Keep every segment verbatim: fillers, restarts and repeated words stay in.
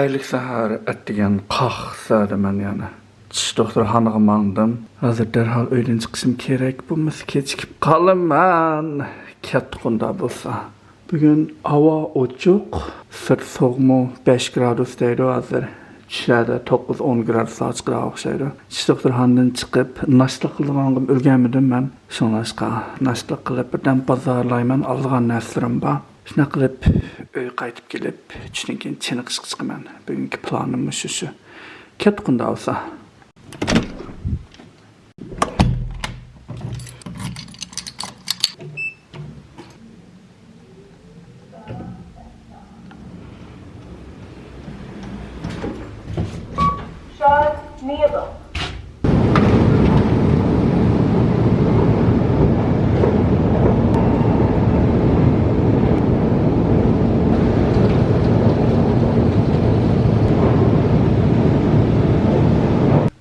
ئەيلىك سەھەر ئەتىگەن قاق سەدە مەن يەنە چىش دوختۇرخانىغا ماڭدىم. ھازىر دەرھال ئۆيدىن چىقىشىم كېرەك، بولمىسا كېچىكىپ قالىمەن. كەتتۇق ئۇنداق بولسا. بۈگۈن ھاۋا ئوچۇق، سىرت سوغۇقمۇ، بەش گرادۇس دەيدۇ ھازىر. چۈشلەردە توققۇز ئون گرادۇسلارغا چىقىدىغان ئوخشايدۇ. چىش دوختۇرخانىدىن چىقىپ ناشتا قىلىدىغانغا ئۈلگەرمىدىم مەن. شۇڭلاشقا ناشتا قىلىپ بىردەم بازارلايمەن، ئالىدىغان نەرسىلىرىم بار. شۇنداق قىلىپ ئۆيگە قايتىپ كېلىپ، چۈشتىن كېيىن چېنىقىشقا چىقىمەن. بۈگۈنكى پىلانىم مۇشۇ شۇ. كەتتۇق ئۇنداق بولسا. Sharp needle.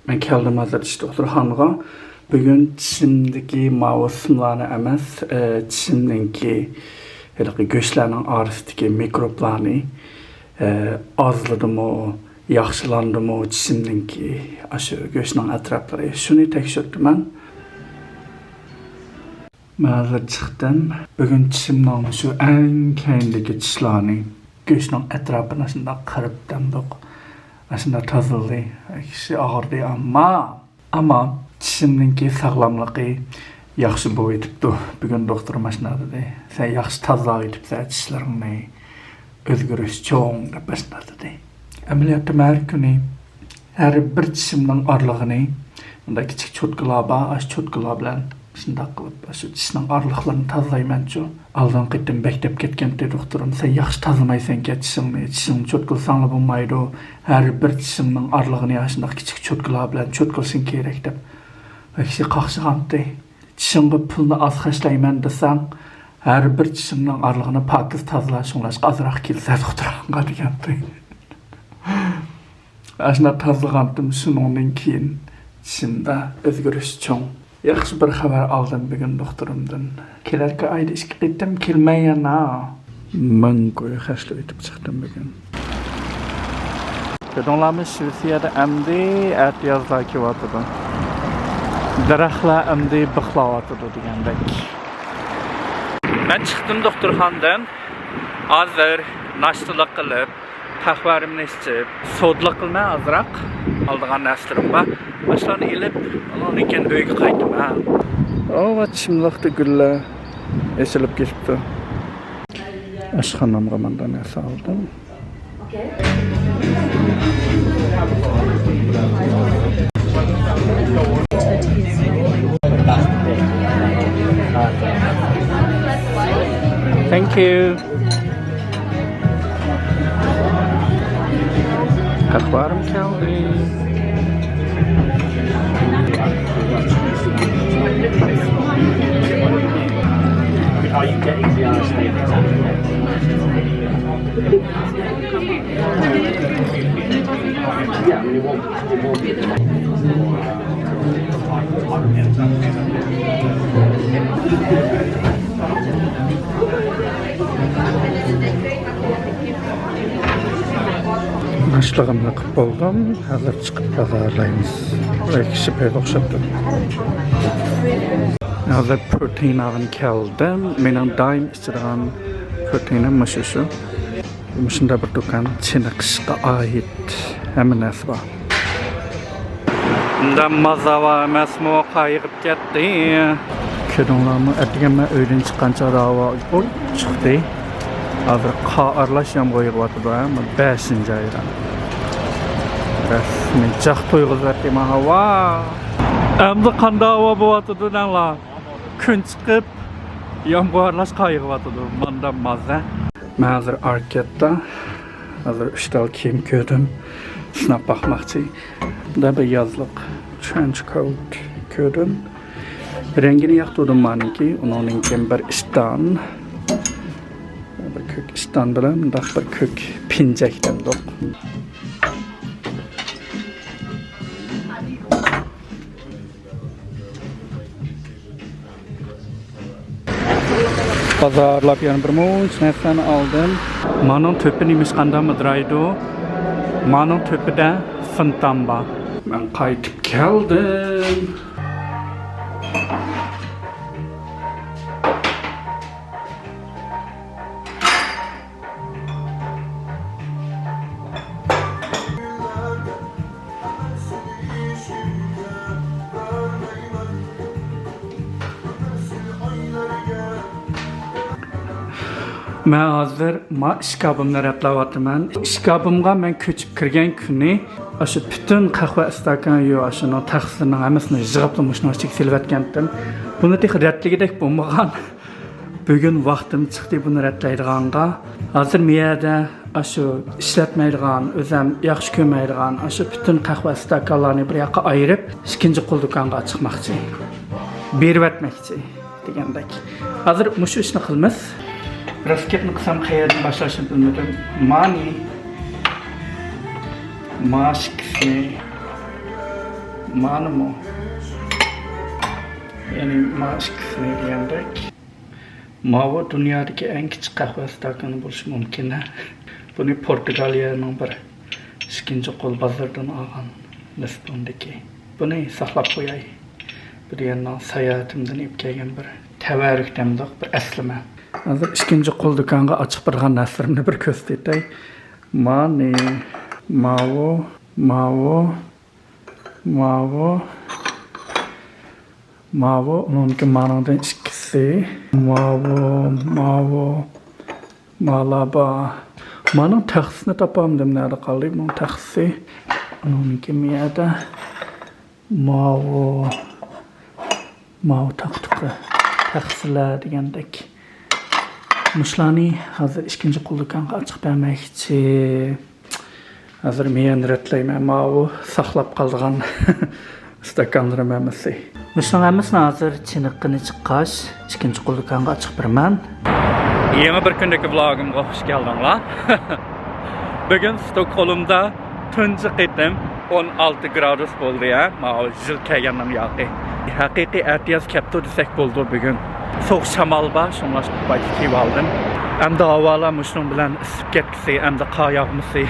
مەن كەلدىم ھازىر چىش دوختۇرخانىغا. بۈگۈن چىشىمدىكى ماۋۇ سىملارنى ئەمەس، ئە، چىشىمنىڭكى ھېلىقى گۆشلەرنىڭ ئارىسىدىكى مىكروبلارنى، ئە، ئازلىدىمۇ، ياخشىلاندىمۇ چىشىمنىڭكى ئاشۇ گۆشنىڭ ئەتراپلىرى، شۇنى تەكشۈرتىمەن. مەن ھازىر چىقتىم. بۈگۈن چىشىمنىڭ شۇ ئەڭ كەينىدىكى چىشلارنى، گۆشنىڭ ئەتراپىنى شۇنداق قىرىپ دەمدۇق. ئاشۇنداق تازىلىدى. كىشى ئاغرىدى، ئەمما، ئەمما چىشىمنىڭكى ساغلاملىقى ياخشى بولۇۋېتىپتۇ. بۈگۈن دوختۇرۇم ئاشۇنداق دېدى. سەن ياخشى تازىلاۋېتىپسەن چىشلىرىڭنى. ئۆزگىرىش چوڭ دەپ ئاشۇنداق دېدى. ئەمەلىيەتتە ھەر كۈنى ھەر بىر چىشىمنىڭ ئارىلىقىنى مۇنداق كىچىك چوتكىلار بار، ئاشۇ چوتكىلار بىلەن شۇنداق قىلىپ ئاشۇ چىشنىڭ ئارىلىقلىرىنى تازىلايمەنچۇ. ئالدىنقى قېتىم بەك دەپ كەتكەنتى دوختۇرۇم، سەن ياخشى تازىلىمايسەنكەن چىشىڭنى، چىشىڭنى چوتكىلىساڭلا بولمايدۇ، ھەر بىر چىشىڭنىڭ ئارىلىقىنى ئاشۇنداق كىچىك چوتكىلار بىلەن چوتكىلىشىڭ كېرەك دەپ بەك كىشى قاقشىغانتى. چىشىڭغا پۇلنى ئاز خەجلەيمەن دېسەڭ، ھەر بىر چىشىڭنىڭ ئارىلىقىنى پاكىز تازىلا، شۇڭلاشقا ئازراق كېلىسە دوختۇرخانىغا دېگەنتى. ئاشۇنداق تازىلىغانتىم، شۇنىڭدىن كېيىن چىشىمدا ئۆزگىرىش چوڭ. ياخشى بىر خەۋەر ئالدىم بۈگۈن دوختۇرۇمدىن. كېلەركى ئايدا ئىككى قېتىم كېلىمەن يەنە. مىڭ كوي خەجلەپ ئېتىپ چىقتىم بۈگۈن. كۆردۈڭلارمۇ، شىۋېتسىيەدە ئەمدى ئەتىيازلار كېلىۋاتىدۇ. دەرەخلەر ئەمدى بىخلاۋاتىدۇ دېگەندەك. مەن چىقتىم دوختۇرخانىدىن. ھازىر ناشتىلىق قىلىپ، قەھۋەمنى ئىچىپ، سودىلىق قىلىمەن ئازراق. ئالىدىغان نەرسىلىرىم بار. ئاشۇلارنى ئېلىپ، ئۇنىڭدىن كېيىن ئۆيگە قايتىمەن. ئاۋۇ چىملىقتا گۈللەر ئېچىلىپ كېتىپتۇ. ئاشخانامغا مانداق نەرسە ئالدىم. Thank you. قەھۋەم كەلدى. ناشتىلىقىمنى قىلىپ بولدۇم. ھازىر چىقىپ بازارلايمىز. بىر كىشى پەيدا ئوخشاپتۇ. ھازىر پروتېئىن ئالغىلى كەلدىم. مېنىڭ دائىم ئىچىدىغان پروتېئىنىم مۇشۇ شۇ. مۇشۇنداق بىر دۇكان، چېنىقىشقا ئائىت ھەممە نەرسە بار. مۇنداق مازا بار ئەمەسمۇ، قايىغىپ كەتتى. كۆردۈڭلارمۇ، ئەتىگەن مەن ئۆيدىن چىققان چاغدا ھاۋا ئوچۇق ئىدى. ھازىر قار ئارىلاش يامغۇر يېغىۋاتىدۇ، ھە، بۇ بەشىنچى ئايدا. رەسمىي جاق تويغۇزۇۋەتتى ماڭا، ھاۋا. ئەمدى قانداق ھاۋا بولۇۋاتىدۇ دەڭلار. كۈن چىقىپ، يامغۇر ئارىلاش قار يېغىۋاتىدۇ. مانداق مازا. مەن ھازىر ئاركەتتا. ھازىر ئۈچ تال كىيىم كۆردۈم. سىناپ باقماقچى. بۇندا بىر يازلىق ترېنچ كوت كۆردۈم. رەڭگىنى ياقتۇردۇم مانىڭكى. ئۇنىڭدىن كېيىن بىر ئىشتان. بىر كۆك ئىشتان بىلەن مۇنداق بىر كۆك پىنجەك دەمدۇق. بازارلاپ يەنە بىر مۇنچە نەرسىلەرنى ئالدىم. مانىڭ تۆپى نېمىشقانداق مىدىرايدۇ؟ مانىڭ تۆپىدە فونتان بار. مەن قايتىپ كەلدىم. مەن ھازىر ما ئىشكاپىمنى رەتلەۋاتىمەن. ئىشكاپىمغا مەن كۆچۈپ كىرگەن كۈنى ئاشۇ پۈتۈن قەھۋە ئىستاكان يۇ، ئاشۇنىڭ تەخسىلىرىنىڭ ھەممىسىنى يىغىپلا مۇشۇنىڭ ئىچىگە سېلىۋەتكەنتىم. بۇنى تېخى رەتلىگۈدەك بولمىغان. بۈگۈن ۋاقتىم چىقتى بۇنى رەتلەيدىغانغا. ھازىر مۇ يەردە ئاشۇ ئىشلەتمەيدىغان، ئۆزۈم ياخشى كۆرمەيدىغان ئاشۇ پۈتۈن قەھۋە ئىستاكانلارنى بىر ياققا ئايرىپ، ئىككىنچى قول دۇكانغا چىقماقچى. بېرىۋەتمەكچى دېگەندەك. ھازىر مۇشۇ ئىشنى قىلىمىز. راست گەپنى قىلسام، قەيەردىن باشلاشنى بىلمىدىم. مانى، ما ئىككىسىنى، مانىمۇ، يەنى ما ئىككىسىنى دېگەندەك. ماۋۇ دۇنيادىكى ئەڭ كىچىك قەھۋە ئىستاكىنى بولۇشى مۇمكىن. بۇنى پورتۇگالىيەنىڭ بىر ئىككىنچى قول بازىرىدىن ئالغان لىسبوندىكى. بۇنى ساقلاپ قوياي. بۇ دېگەننىڭ ساياھىتىمدىن ئېلىپ كەلگەن بىر تەۋەررۈك دەمدۇق، بىر ئەسلىمە. ھازىر ئىككىنچى قول دۇكانغا ئاچىقىپ بارغان نەرسىلىرىمنى بىر كۆرسىتەي. مانى، ماۋۇ، ماۋۇ، ماۋۇ، ماۋۇ، ئۇنىڭدىن كېيىن مانىڭدىن ئىككىسى. ماۋۇ، ماۋۇ، مالاپا. مانىڭ تەخسىسىنى تاپالمىدىم. نەدە قالدى بۇنىڭ تەخسىسى؟ ئۇنىڭدىن كېيىن بۇ يەردە. ماۋۇ، ماۋۇ تاختىقى، تەخسىلەر دېگەندەك. مۇشۇلارنى ھازىر ئىككىنچى قول دۇكانغا ئاچىقىپ بەرمەكچى. ھازىر مېنى رەتلەيمەن، ماۋۇ ساقلاپ قالىدىغان ئىستاكانلىرىم ھەممىسى. مۇشۇنىڭ ھەممىسىنى ھازىر چېنىققىنى چىققاچ، ئىككىنچى قول دۇكانغا ئاچىقىپ بېرىمەن. يېڭى بىر كۈندىكى ۋلوگىمغا خۇش كەلدىڭلار. بۈگۈن ستوكھولمدا تۇنجى قېتىم ئون ئالتە گرادۇس بولدى، ھە، ماۋۇ يىل كەلگەننىڭ ياقى. ھەقىقىي ئەتىياز كەپتۇ دېسەك بولىدۇ بۈگۈن. سوغۇق شامال بار، شۇڭلاشقا بايا كىيىۋالدىم. ئەمدى ھاۋالار مۇشۇنىڭ بىلەن ئىسسىپ كەتكۈسى، ئەمدى قار ياغمىسى،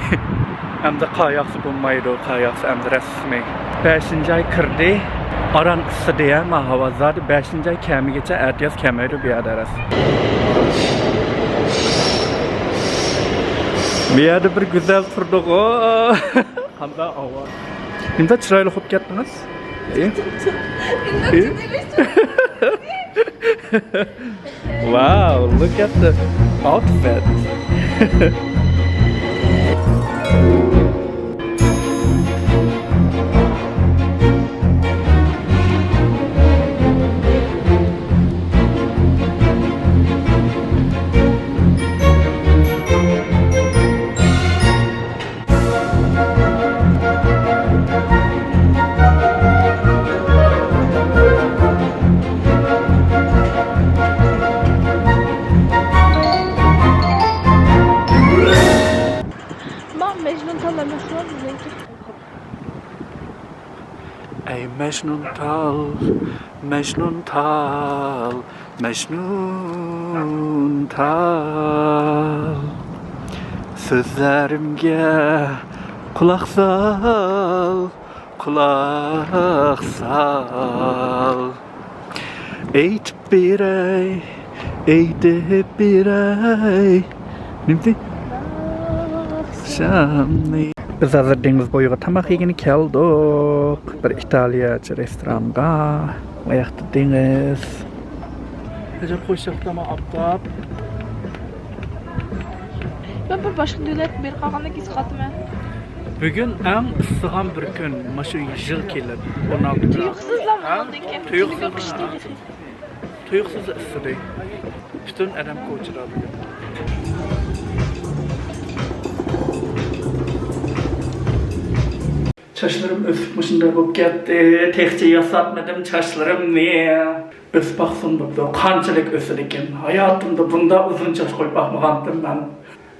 ئەمدى قار ياغسا بولمايدۇ، قار ياغسا ئەمدى رەسمىي. بەشىنچى ئاي كىردى، ئاران ئىسسىدى، ھە، ما ھاۋا زادى بەشىنچى ئاي كەمىگىچە ئەتىياز كەلمەيدۇ بۇ يەردە رەسمىي. بۇ يەردە بىر گۈزەل تۇردىغۇ. قانداق ئاۋاز؟ نېمىدەك چىرايلىق بولۇپ كەتتىڭىز؟ ئى؟ ئى؟ Wow, look at the outfit. ما مەجنۇن تال ئەمەسمۇ بىزنىڭكى؟ ئەي مەجنۇن تال، مەجنۇن تال، مەجنۇن تال. سۆزلىرىمگە قۇلاق سال، قۇلاق سال. ئېيتىپ بېرەي، ئېيتىپ بېرەي. نېمىدى؟ شامنى. بىز ھازىر دېڭىز بويىغا تاماق يېگىلى كەلدۇق. بىر ئىتالىيەچە رېستورانغا. ئۇ ياقتا دېڭىز. ھەجەپ خوش ياقتا ما ئاپتاپ. مەن بىر باشقا دۆلەتكە بېرىپ قالغاندەك ھېس قىلاتىمەن. بۈگۈن ئەڭ ئىسسىغان بىر كۈن، مانا شۇ يىل كېلىپ، ئون ئالتە گراد. تۇيۇقسىزلا ھە؟ مۇندىن كېيىن تۇيۇقسىز. قىشتىن تۇيۇقسىز ئىسسىدى. پۈتۈن ئادەم كوچىدا بۈگۈن. چاچلىرىم ئۆسۈپ مۇشۇنداق بولۇپ كەتتى. تېخىچە ياساتمىدىم چاچلىرىمنى. ئۆسۈپ باقسۇن بوپتۇ. قانچىلىك ئۆسىدىكىن. ھاياتىمدا بۇنداق ئۇزۇن چاچ قويۇپ باقمىغانتىم مەن.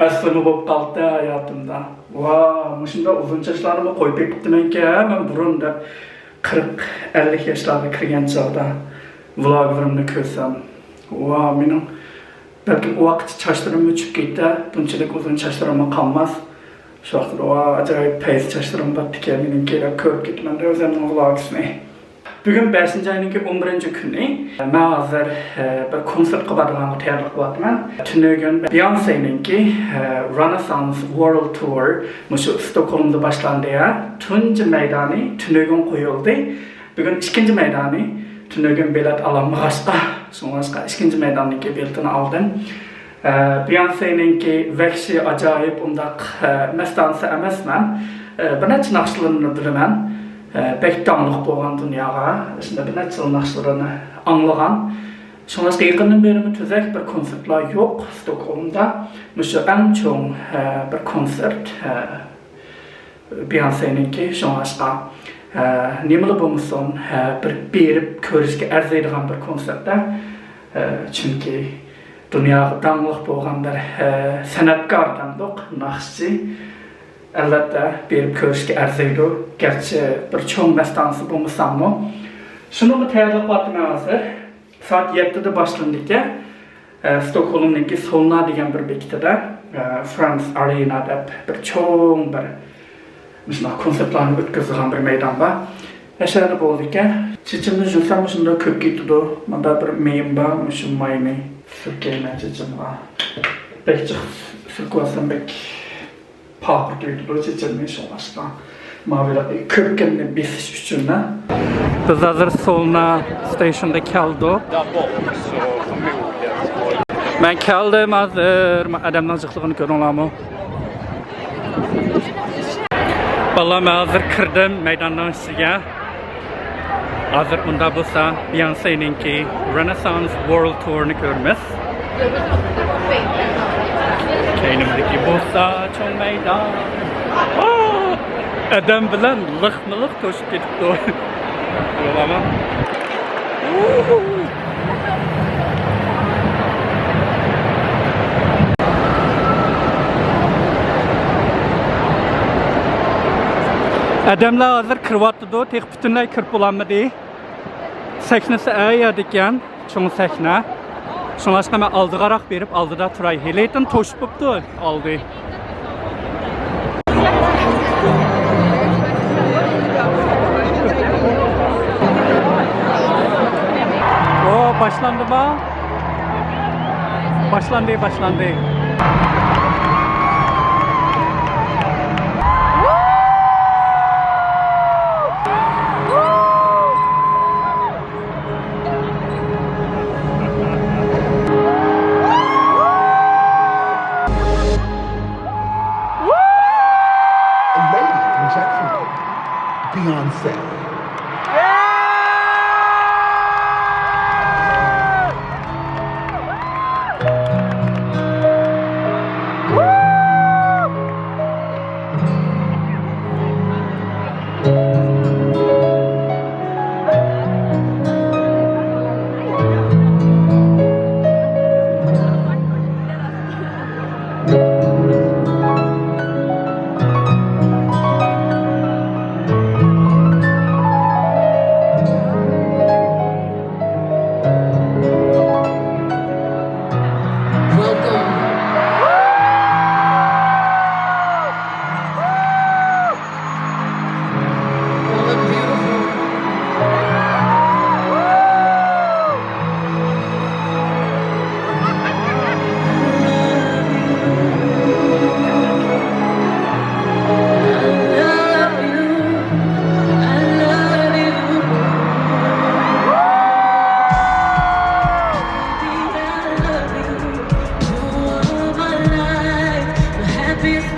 ئەسلىمە بولۇپ قالدى ھاياتىمدا. ۋا، مۇشۇنداق ئۇزۇن چاچلارنىمۇ قويۇپ بېقىپتىمەنكەن مەن بۇرۇن دەپ. قىرىق، ئەللىك ياشلارغا كىرگەن چاغدا ۋلوگلىرىمنى كۆرسەم، ۋا، مېنىڭ بەلكىم ئۇ ۋاقىتتا چاچلىرىم ئۆچۈپ كېتە، بۇنچىلىك ئۇزۇن چاچلىرىممۇ قالماس. شۇ ۋاقىتتا ۋا ئاجايىپ پەيزى چاچلىرىم بارتىكەن مېنىڭكى، دەپ كۆرۈپ كېتىمەن ئۆزۈمنىڭ ۋلوگىسىنى. بۈگۈن بەشىنچى ئاينىڭكى ئون بىرىنچى كۈنى. مەن ھازىر، ئە، بىر كونسېرتقا بارىدىغانغا تەييارلىق قىلىۋاتىمەن. تۈنۈگۈن بيونسېنىڭكى، ئە، Renaissance World Tour مۇشۇ ستوكھولمدا باشلاندى، ھە. تۇنجى مەيدانى تۈنۈگۈن قويۇلدى. بۈگۈن ئىككىنچى مەيدانى، تۈنۈگۈن بېلەت ئالالمىغاچقا، شۇڭلاشقا ئىككىنچى مەيداننىڭكى بېلىتىنى ئالدىم. ئە، بيونسېنىڭكى ۋەھشىي، ئاجايىپ ئۇنداق، ئە، مەستانىسى ئەمەسمەن. ئە، بىر نەچچە ناخشىلىرىنى بىلىمەن. ئە، بەك داڭلىق بولغان دۇنياغا، شۇنداق بىر نەچچە خىل ناخشىلىرىنى ئاڭلىغان. شۇڭلاشقا يېقىندىن بېرىمۇ تۈزەك بىر كونسېرتلار يوق ستوكھولمدا. مۇشۇ ئەڭ چوڭ، ئە، بىر كونسېرت، ئە، بيونسېنىڭكى. شۇڭلاشقا، ئە، نېمىلا بولمىسۇن، ئە، بىر بېرىپ كۆرۈشكە ئەرزىيدىغان بىر كونسېرت-تە. ئە، چۈنكى دۇنياغا داڭلىق بولغان بىر، ئە، سەنئەتكار دەمدۇق، ناخشىچى. ئەلۋەتتە، بېرىپ كۆرۈشكە ئەرزىيدۇ. گەرچە بىر چوڭ مەستانىسى بولمىساممۇ. شۇنىڭغا تەييارلىق قىلىۋاتىمەن ھازىر. سائەت يەتتىدە باشلىنىدىكەن. ئە، ستوكھولمنىڭكى سولنا دېگەن بىر بېكىتىدە، ئە، فرانس ئارېنا دەپ بىر چوڭ بىر مۇشۇنداق كونسېرتلارنى ئۆتكۈزىدىغان بىر مەيدان بار. ئەشەدە بولىدىكەن. چېچىمنى يۇسام مۇشۇنداق كۆپ كېتىدۇ. مۇندا بىر مېيىم بار، مۇشۇ ماينى سۈركەيمەن چېچىمغا. بەك جىق سۈركۈۋالسام بەك پاقىر تۇيۇلىدۇ چېچىمنى، شۇڭلاشقا ماۋۇ كۆپكەننى بېسىش ئۈچۈن. بىز ھازىر سولنا ستېيشنغا كەلدۇق. مەن كەلدىم ھازىر. ئادەمنىڭ جىقلىقىنى كۆرۈڭلارمۇ؟ بالىلار، مەن ھازىر كىردىم مەيداننىڭ ئىچىگە. ھازىر مۇندا بولسا بيونسېنىڭكى Renaissance World Tourنى كۆرىمىز. كەينىمدىكى بولسا چوڭ مەيدان. ئادەم بىلەن لىقمۇ لىق توشۇپ كېتىپتۇ. ئادەملەر ھازىر كىرىۋاتىدۇ، تېخى پۈتۈنلەي كىرىپ بولالمىدى. سەھنىسى ئەيەردىكەن، چوڭ سەھنە. شۇڭلاشقا مەن ئالدىغاراق بېرىپ، ئالدىدا تۇراي. ھېلىتىن توشۇپ بوپتۇ ئالدى. ئو، باشلاندىما؟ باشلاندى، باشلاندى. Ladies and gentlemen, Beyonce. Welcome. Y'all look beautiful.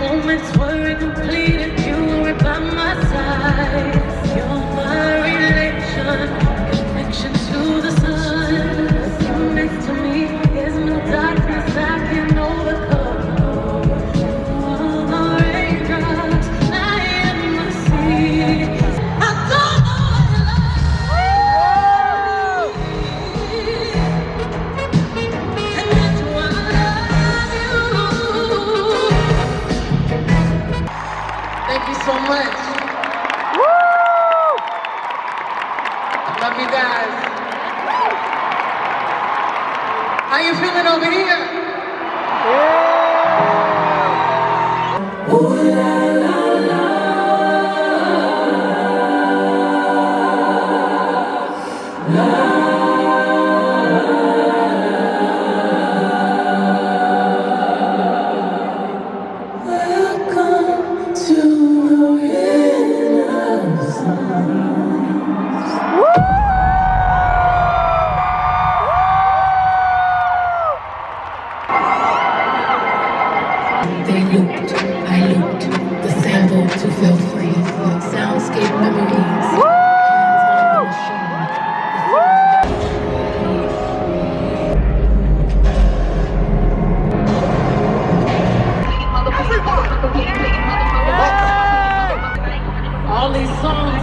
Moments were incomplete if you weren't by my side. You're my relation, connection to the sun. With you next to me, there's no darkness I can overcome. You're the raindrops, I am the sea. I don't know what love is. Thank you so much. Love you guys. How you feeling over here?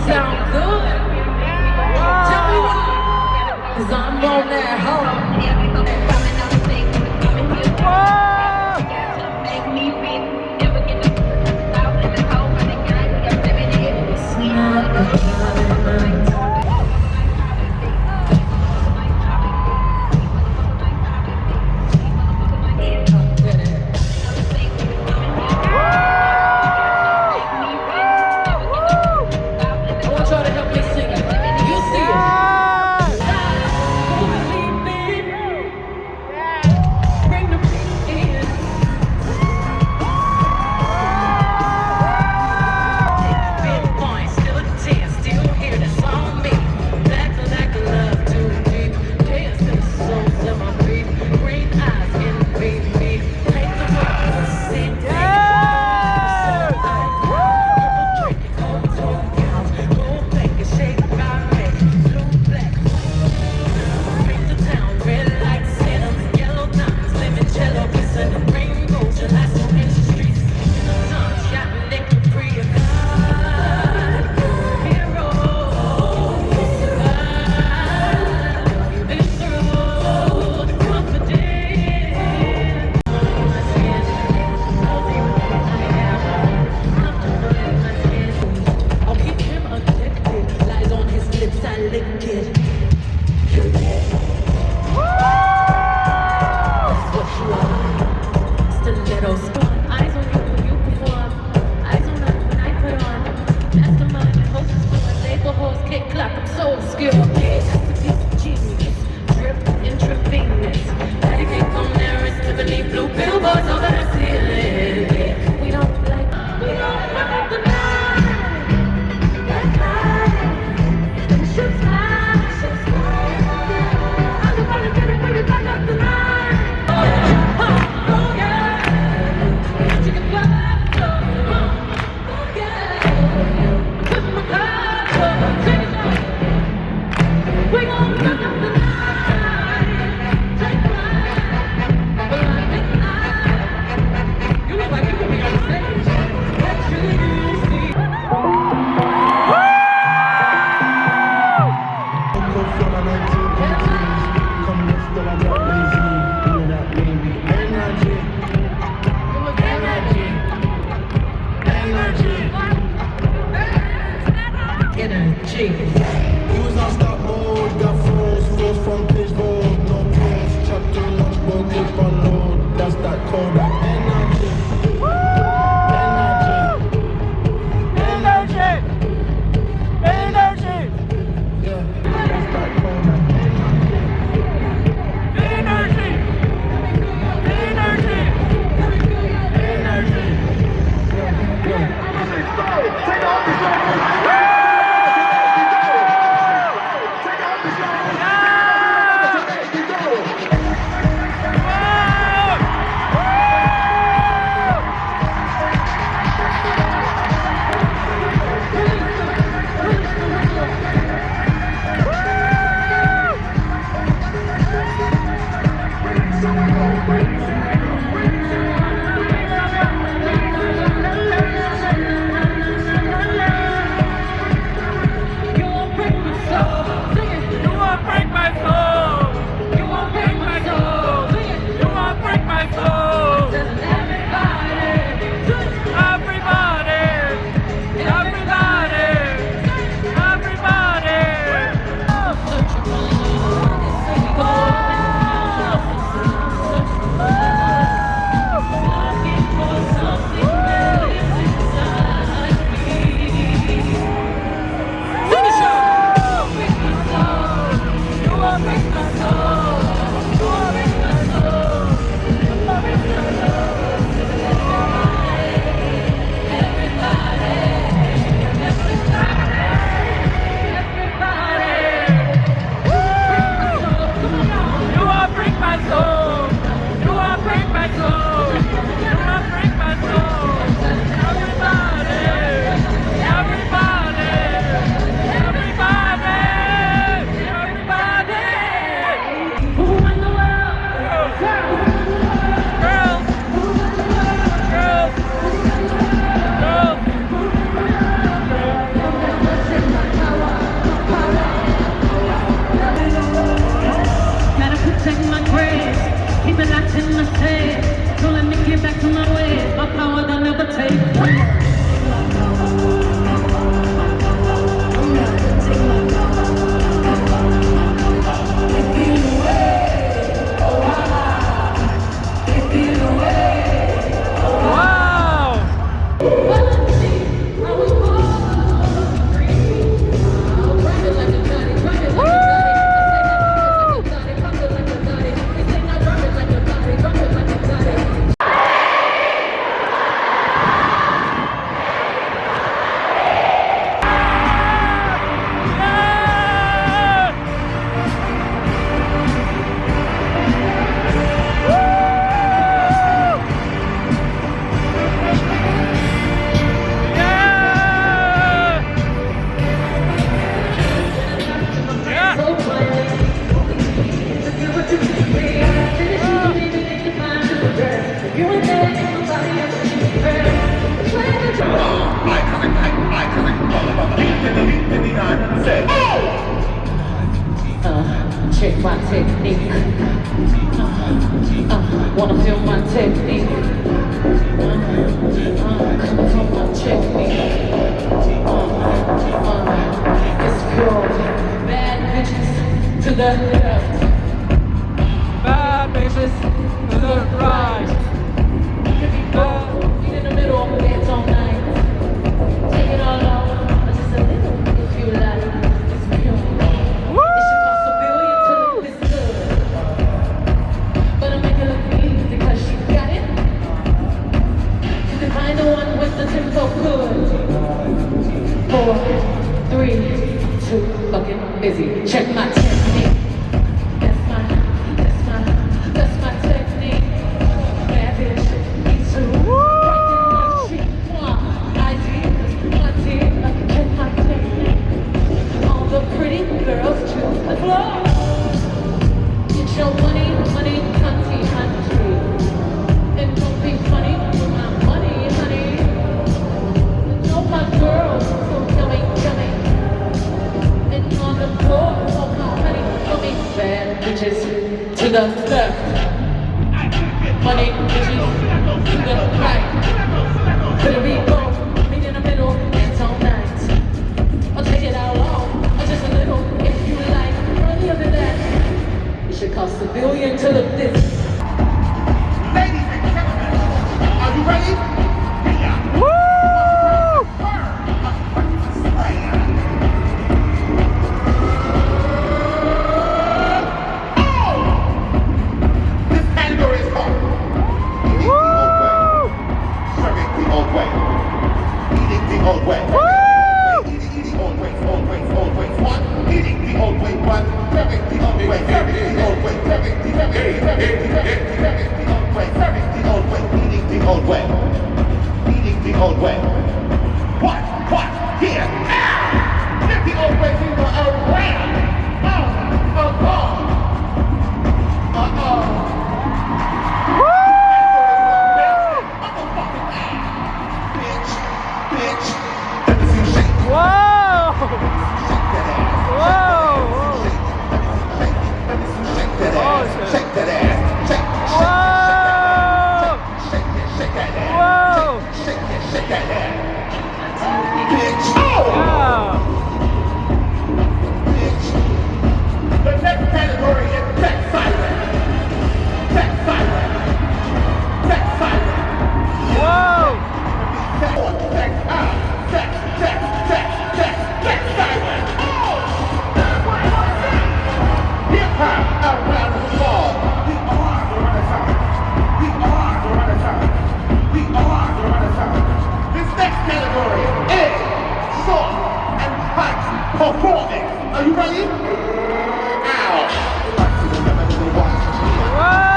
Sound good. Tell me why. 'Cause I'm on that hoe. I want y'all to help me sing it. You see it. Energy. He was on stop mode, got flows, flows from pitch board, no pros, chat too much, boy, clip unload, that's that Kodak energy. Energy. Energy. Energy. Yeah, that's that Kodak energy. Energy. Energy. Energy. Yeah, yeah. Take my take, don't let me get back to my way. My power that never take. Uh, check my technique. Uh, uh, wanna feel my technique. Uh, uh, come feel my technique. Uh, uh, it's pure. Bad bitches to the left. Bad bitches to the right. Bad. Meet in the middle, dance all night. Take it all off, just a little if you like. It's pure. It should cost a billion to look this good. But I make it look easy 'cause she got it. You can find the one with the tempo good. Four, three, two, fucking busy. Check my technique. That's my, that's my, that's my technique. Bad bitch, me too. Woo! Ideas, my dear, check my technique. All the pretty girls to the floor. Get your money, money, cunty, cunty. And don't be funny with my money, honey. Know my girls so yummy, yummy. And on the floor, oh my honey, yummy. Bad bitches to the left. Money bitches to the right. Could it be both? Meet in the middle, dance all night. I'll take it all off, just a little if you like. Earlier than that, it should cost a billion to look this. Ladies and gentlemen, are you ready? Woo! This category is called Eating the Old Way. Woo! Serving the Old Way. Eating the Old Way. Woo! Eating, eating, old ways, old ways, old ways. What? Eating the old way, what? Serving the old way, serving the old way, serving the, serving the, serving the, serving the, serving the old way, serving the old way, eating the old way. Eating the old way. What? What? Yeah. Ah! Get the old way, we were around. Oh, oh, oh. Uh-oh. Woo! Motherfucking ass. Bitch, bitch. Let me see you shake. Whoa! Shake that ass. Whoa! Let me see you shake. Let me see you shake. Let me see you shake that ass. Shake that ass. Shake, shake, shake, shake, shake that ass. Whoa! Shake, shake, shake that ass. Bitch. Oh! Yeah. Bitch. The next category is sex siren. Sex siren. Sex siren. Whoa! Sex, sex, ah, sex, sex, sex, sex, sex siren. Oh! That's what I wanna see. Hip hop around the world. We are the Renaissance. We are the Renaissance. We are the Renaissance. This next category is soft and tight performance. Are you ready? Ow. Whoa!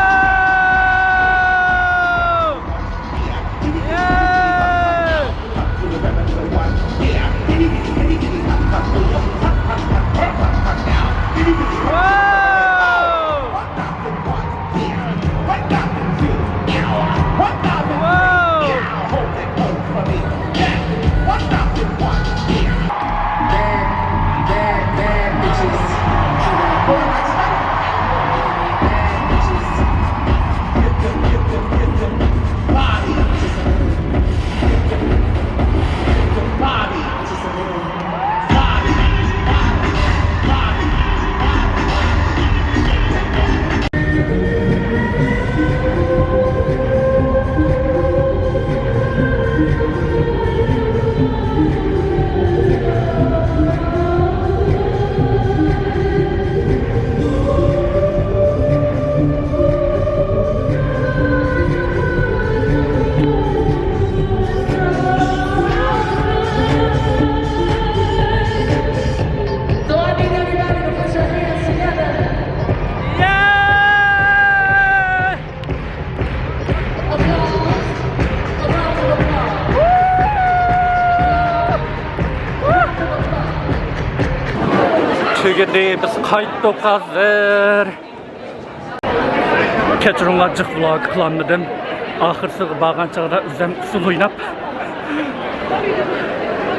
Yeah! Whoa! One thousand one. Here. One thousand two. Ow. One thousand three. Whoa. Ow. Hold it, hold it for me. Yes. One thousand one. Here. Bad, bad, bad bitches. Bad bitches. تۈگىدى، بىز قايتتۇق ھازىر. كەچۈرۈڭلار، جىق ۋلوگ قىلالمىدىم. ئاخىرسىغا بارغان چاغدا ئۆزۈم ئۇسسۇل ئويناپ،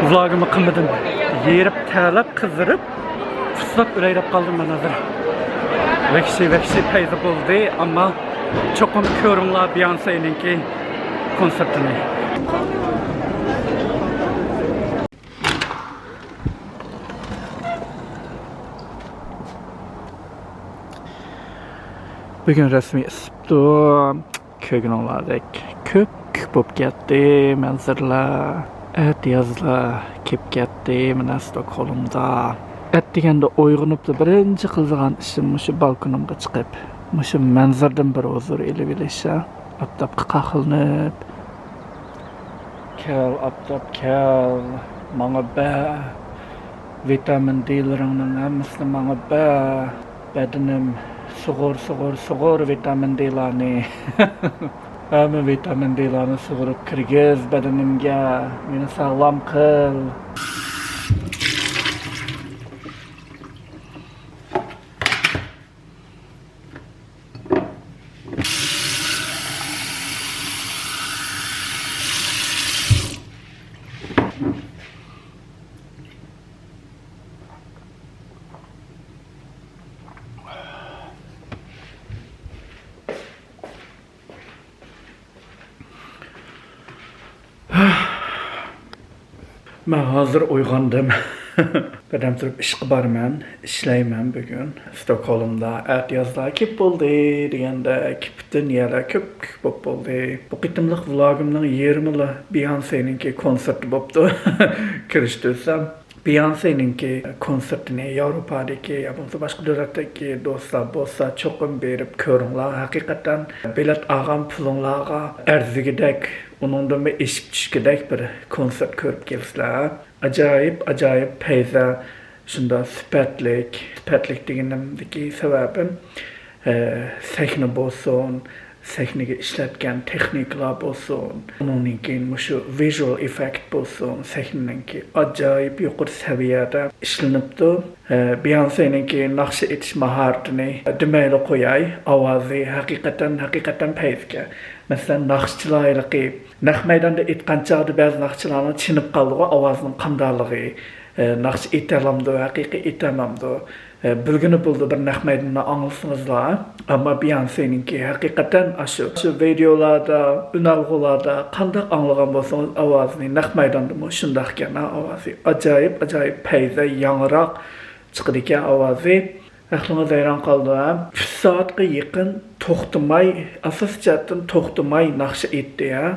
ۋلوگىمنى قىلمىدىم. ھېرىپ، تەرلەپ، قىزىرىپ، پۇسلاپ ئۆلەي دەپ قالدىم مەن ھازىر. ۋەھشىي، ۋەھشىي پەيزى بولدى، ئەمما چوقۇم كۆرۈڭلار بىيونسېنىڭكى كونسېرتىنى. بۈگۈن رەسمىي ئىسسىپتۇ. كۆرگىنىڭلاردەك كۆپكۆك بولۇپ كەتتى مەنزىرىلەر. ئەتىيازلار كېلىپ كەتتى مانا ستوكھولمدا. ئەتىگەندە ئويغىنىپلا بىرىنچى قىلىدىغان ئىشىم مۇشۇ بالكونۇمغا چىقىپ، مۇشۇ مەنزىرىدىن بىر ھۇزۇر ئېلىۋېلىش. ئاپتاپقا قاقلىنىپ، كەل، ئاپتاپ، كەل، ماڭا بەر. ۋىتامىن دىلىرىڭنىڭ ھەممىسىنى ماڭا بەر. بەدىنىم، سۇغۇر، سۇغۇر، سۇغۇر ۋىتامىن دىلارنى. ھەممە ۋىتامىن دىلارنى سۇغۇرۇپ كىرگۈز بەدىنىمگە. مېنى ساغلام قىل. مەن ھازىر ئويغاندىم. بىردەم تۇرۇپ ئىشقا بارىمەن، ئىشلەيمەن بۈگۈن. ستوكھولمدا ئەتىيازلار كېلىپ بولدى دېگەندەك، پۈتۈن يەرلەر كۆپكۆك بولۇپ بولدى. بۇ قېتىملىق ۋلوگىمنىڭ يېرىمىلا بېيونسېنىڭكى كونسېرتى بوپتۇ. كىرىشتۈرسەم، بېيونسېنىڭكى كونسېرتىنى ياۋروپادىكى يا بولمىسا باشقا دۆلەتتىكى دوستلار بولسا، چوقۇم بېرىپ كۆرۈڭلار. ھەقىقەتەن بېلەت ئالغان پۇلۇڭلارغا ئەرزىگۈدەك، ئۇنىڭدىنمۇ ئېشىپ چۈشكۈدەك بىر كونسېرت كۆرۈپ كېلىسىلەر. ئاجايىپ، ئاجايىپ پەيزە، شۇنداق سۈپەتلىك، سۈپەتلىك دېگىنىمدىكى سەۋەبىم، ئە، سەھنە بولسۇن، سەھنىگە ئىشلەتكەن تېخنىكىلار بولسۇن، ئۇنىڭدىن كېيىن مۇشۇ ۋىژۇئال ئېففېكت بولسۇن، سەھنىنىڭكى ئاجايىپ يۇقىرى سەۋىيەدە ئىشلىنىپتۇ. ئە، بېيونسېنىڭكى ناخشا ئېيتىش ماھارىتىنى دېمەيلا قوياي، ئاۋازى ھەقىقەتەن، ھەقىقەتەن پەيزىكەن. مەسىلەن، ناخشىچىلار ھېلىقى نەق مەيداندا ئېيتقان چاغدا بەزى ناخشىچىلارنىڭ چېنىپ قالىدىغۇ ئاۋازىنىڭ قانداقلىقى، ئە، ناخشا ئېيتالامدۇ، ھەقىقىي ئېيتالامدۇ، ئە، بىلگىنى بولىدۇ بىر نەق مەيداندا ئاڭلىسىڭىزلا. ئەمما بېيونسېنىڭكى ھەقىقەتەن ئاشۇ، شۇ ۋىدېئولاردا، ئۈنئالغۇلاردا قانداق ئاڭلىغان بولسىڭىز ئاۋازىنى، نەق مەيداندىمۇ شۇنداقكەن ئاۋازى. ئاجايىپ، ئاجايىپ پەيزە ياڭراق چىقىدىكەن ئاۋازى. ئەقلىڭىز ھەيران قالىدۇ، ھە؟ ئۈچ سائەتكە يېقىن توختىماي، ئاساسىي جەھەتتىن توختىماي ناخشا ئېيتتى، ھە؟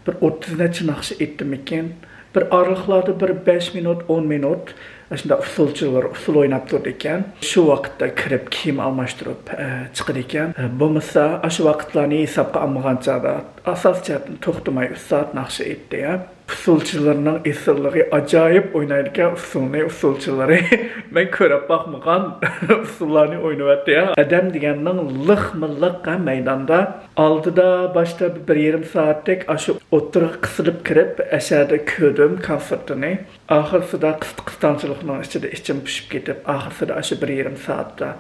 بىر ئوتتۇز نەچچە ناخشا ئېيتتىمىكىن؟ بىر ئارىلىقلاردا بىر بەش مىنۇت، ئون مىنۇت ئاشۇنداق ئۇسسۇلچىلار ئۇسسۇل ئويناپ تۇرىدىكەن. شۇ ۋاقىتتا كىرىپ كىيىم ئالماشتۇرۇپ، ئە، چىقىدىكەن. ئە، بولمىسا ئاشۇ ۋاقىتلارنى ھېسابقا ئالمىغان چاغدا ئاساسىي جەھەتتىن توختىماي ئۈچ سائەت ناخشا ئېيتتى، ھە؟ ئۇسسۇلچىلىرىنىڭ ئېسىللىقى ئاجايىپ ئوينايدىكەن، ئۇسسۇلنى ئۇسسۇلچىلىرى. مەن كۆرۈپ باقمىغان ئۇسسۇللارنى ئوينىۋەتتى. ئادەم دېگەننىڭ لىقمۇ لىق ھە مەيداندا. ئالدىدا باشتا بىر يېرىم سائەتتەك ئاشۇ ئوتتۇرىغا قىسىلىپ كىرىپ، ئەشەدە كۆردۈم كونسېرتىنى. ئاخىرسىدا قىستاڭچىلىقنىڭ ئىچىدە ئىچىم پۇشۇپ كېتىپ، ئاخىرسىدا ئاشۇ بىر يېرىم سائەتتە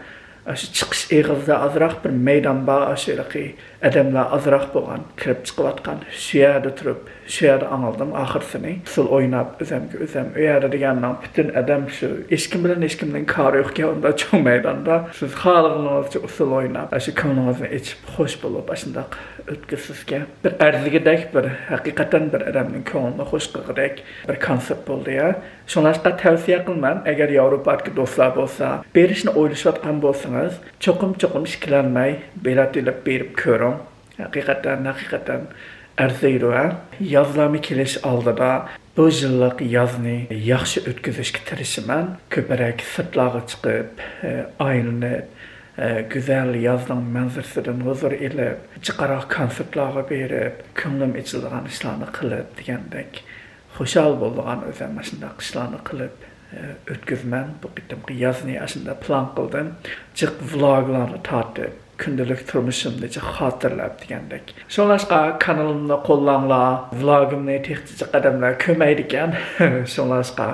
ئاشۇ چىقىش ئېغىزىدا ئازراق بىر مەيدان بار، ئاشۇ ھېلىقى ئادەملەر ئازراق بولغان، كىرىپ چىقىۋاتقان. شۇ يەردە تۇرۇپ، شۇ يەردە ئاڭلىدىم ئاخىرسىنى. ئۇسسۇل ئويناپ، ئۆزەمگە ئۆزەم. ئۇ يەردە دېگەننىڭ پۈتۈن ئادەم شۇ، ھېچكىم بىلەن ھېچكىمنىڭ كارى يوقكەن ئۇنداق چوڭ مەيداندا. سىز خالىغىنىڭىزچە ئۇسسۇل ئويناپ، ئاشۇ كۆڭلىڭىزنى ئېچىپ، خۇش بولۇپ، ئاشۇنداق ئۆتكۈزسىزكەن. بىر ئەرزىگۈدەك بىر، ھەقىقەتەن بىر ئادەمنىڭ كۆڭلىنى خۇش قىلغۇدەك بىر كونسېرت بولدى يا. شۇڭلاشقا تەۋسىيە قىلىمەن، ئەگەر ياۋروپادىكى دوستلار بولسا، بېرىشنى ئويلىشىۋاتقان بولسىڭىز، چوقۇم، چوقۇم ئىككىلەنمەي بېلەت ئېلىپ بېرىپ كۆرۈڭ. ھەقىقەتەن، ھەقىقەتەن ئەرزىيدۇ، ھە؟ يازلارمۇ كېلىش ئالدىدا بۇ يىللىق يازنى ياخشى ئۆتكۈزۈشكە تىرىشىمەن. كۆپرەك سىرتلارغا چىقىپ، ئايلىنىپ، گۈزەل يازنىڭ مەنزىرىسىدىن ھۇزۇر ئېلىپ، جىقراق كونسېرتلارغا بېرىپ، كۆڭلۈم ئېچىلىدىغان ئىشلارنى قىلىپ دېگەندەك. خۇشال بولىدىغان ئۆزۈم ئاشۇنداق ئىشلارنى قىلىپ، ئە، ئۆتكۈزىمەن. بۇ قېتىمقى يازنى ئاشۇنداق پىلان قىلدىم. جىق ۋلوگلارنى تارتىپ، كۈندىلىك تۇرمۇشۇمنى جىق خاتىرىلەپ دېگەندەك. شۇڭلاشقا كانىلىمنى قوللاڭلار، ۋلوگىمنى تېخىچە جىق ئادەملەر كۆرمەيدىكەن. شۇڭلاشقا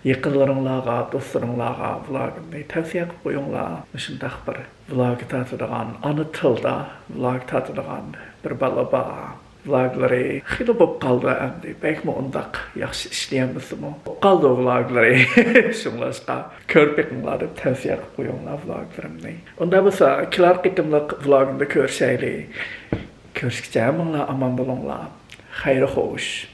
يېقىنلىرىڭلارغا، دوستلىرىڭلارغا ۋىلاگىمنى تەۋسىيە قىلىپ قويۇڭلار. مۇشۇنداق بىر ۋىلاگ تارتىدىغان، ئانا تىلدا ۋىلاگ تارتىدىغان بىر بالا بار. ۋىلاگلىرى خېلى بولۇپ قالدى ئەمدى. بەكمۇ ئۇنداق ياخشى ئىشلىيەلمىسىمۇ. بولۇپ قالدى ۋىلاگلىرى. شۇڭلاشقا كۆرۈپ بېقىڭلار دەپ تەۋسىيە قىلىپ قويۇڭلار ۋىلاگلىرىمنى. ئۇنداق بولسا كېلەر قېتىملىق ۋىلاگىمدا كۆرۈشەيلى. كۆرۈشكىچە ھەممىڭلار ئامان بولۇڭلار. خەير خوش.